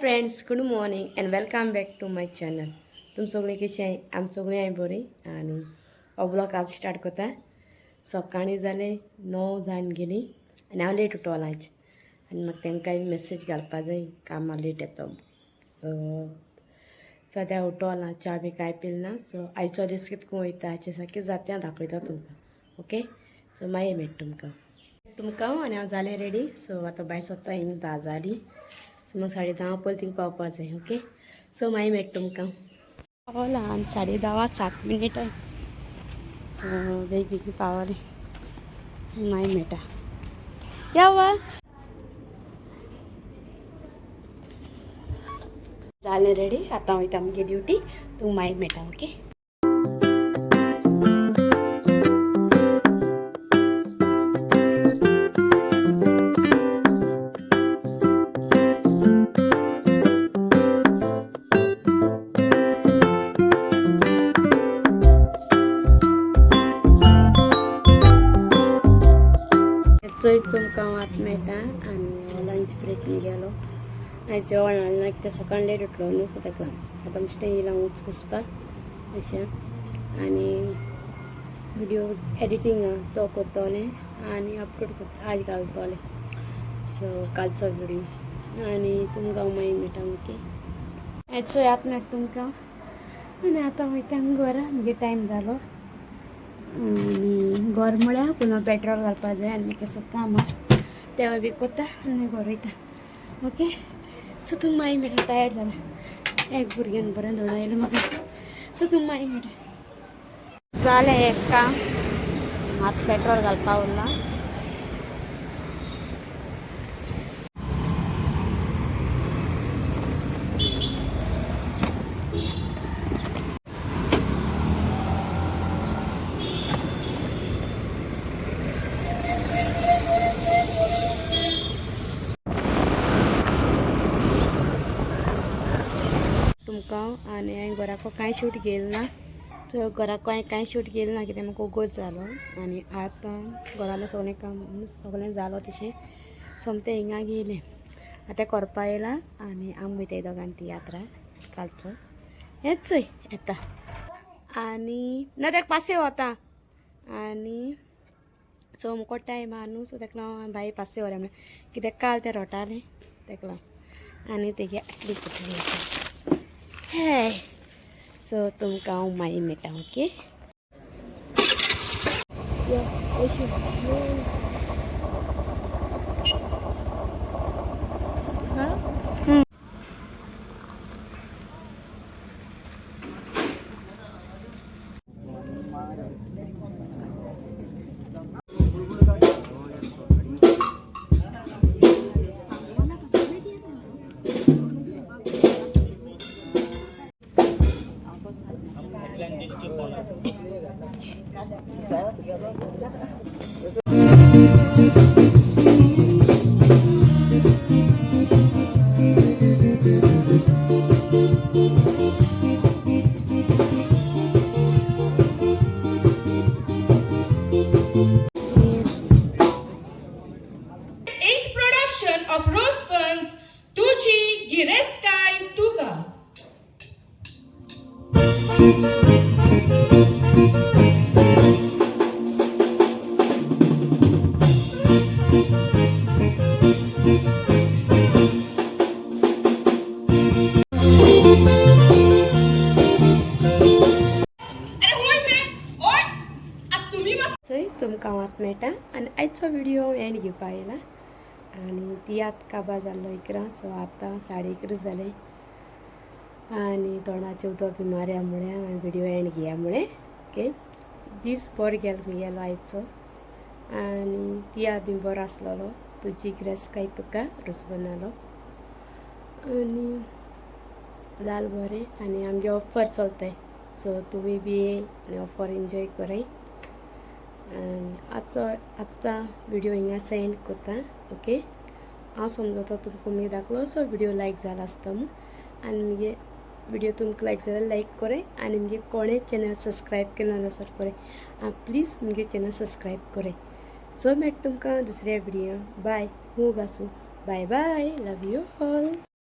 Friends, good morning and welcome back to my channel. तुम सगळीं कशी आहाय? आम सगळीं हाय बरी. आनी हो ब्लॉग आज स्टार्ट करता. सकाळीं जालें 9 जावन गेली आनी हांव लेट उठोलां आयज. आनी म्हाका तांकांय मेसेज घालपा जाय, कामां लेट येतो. सो सद्या उठोलां, च्या बी कांय पिल ना. सो आयचो दीस कितको वयता हाचे सारकें जाता हांव दाखयता तुमकां. ओके, सो मागीर मेळटा तुमकां. तुमकां आनी हांव जालें रेडी. सो आतां भायर सोदता, हिंग 10 जालीं. सो म्हाका 10:30 पयलीं थिंग पावपा जाय. ओके, सो मागीर मेळटा तुमकां. पावलां आनी 10:30 7 मिनटां. सो बेगीन बेगीन पावलें, मागीर मेळटा. या वा जालें रेडी. आतां वयता आमगे ड्युटी. तूं मागीर मेळटा. ओके. चोय तुमकां आतां मेळटा. आनी लंच ब्रेक गेलो. आयज जेवण हाडलें ना, कित्याक सकाळीं लेट उठलो न्हू. सो ताका लागून आतां बेश्टें येयलां उंच पुसपाक अशें. आनी व्हिडियो एडिटींग आहा तो करतलें आनी अपलोड करता, आज घालतलें. सो कालचो व्हिडियो आनी तुमकां मागीर मेळटा. ओके, आयज चोय आतां मेळटा तुमकां. आनी आतां वयता घरा, म्हगे टायम जालो. आनी घर म्हळ्यार पुन्हा पेट्रोल घालपा जाय आनी मागीर सगळें काम आहा तेवूय बी करता आनी घर वयता. ओके, सो तुमकां मागीर मेळटा. टायर्ड जाला, एक भुरग्यान बरें धोडायलें म्हाका. सो तुमकां मागीर मेळटा. जालें एक काम, आतां पेट्रोल घालपा उरलां. तुमकां आनी हांवें घराको कांय शूट घेयलें ना. सो घराको हांवें कांय शूट घेयलें ना, कित्याक म्हाका वोगोत जालो. आनी आतां घरालें सगळें काम सगळें जालो तशें सोमतें हिंगा गेलें. आतां करपा येयलां आनी आमी वयताय दोगान तियात्रा कालचो. हेंच चोय येता आनी ना ताका पासय वता. आनी सो मुको टायम आहा न्हू, सो ताका लागून भाई पासय व्हरया म्हणल्यार, कित्याक काल तें रोटालें ताका लागून. आनी तेगे आटली कुठली हे. सो तुमकां हांव मागीर मेळटा. ओके, यो अशी. Eighth production of Rose Funds, Tuji Gireskai Tuka. अरे होय रे, ओय, आ तुम्ही चोय तुमकां आतां मेळटा. आनी आयचो व्हिडियो एंड घेवपा येयला. आनी तियात्र काबार जाल्लो 11. सो आतां 11:30 जालें आनी तोंडाचें उदक बी मारया म्हळें हांवें, व्हिडियो एंड घेया म्हळें. ओके, दीस बरो गेलो मुगेलो आयचो. आनी तियात्र बी बरो आसलेलो, तुजी गिरेस्तकाय तुका रुजवनालो. आनी जालें बरें. आनी आमगे ऑफर चलताय, सो तुमी बी येय आनी ऑफर एन्जॉय कराय. आनी आजचो आत्तां व्हिडियो हिंगा सेंड करता. ओके, हांव समजता तुमकां उमेद दाखलो. व्हिडियो लायक जाला आसता म्हूण. आनी मुगे व्हिडियो तुमकां लायक जाल्यार लायक कराय. आनी मुगे कोणें चॅनल सबस्क्रायब केन्ना नासत कराय, प्लीज मुगे चॅनल सबस्क्रायब कराय. सो मेळटा तुमकां दुसऱ्या व्हिडियो. बाय, मूग आसूं. Bye bye, love you all.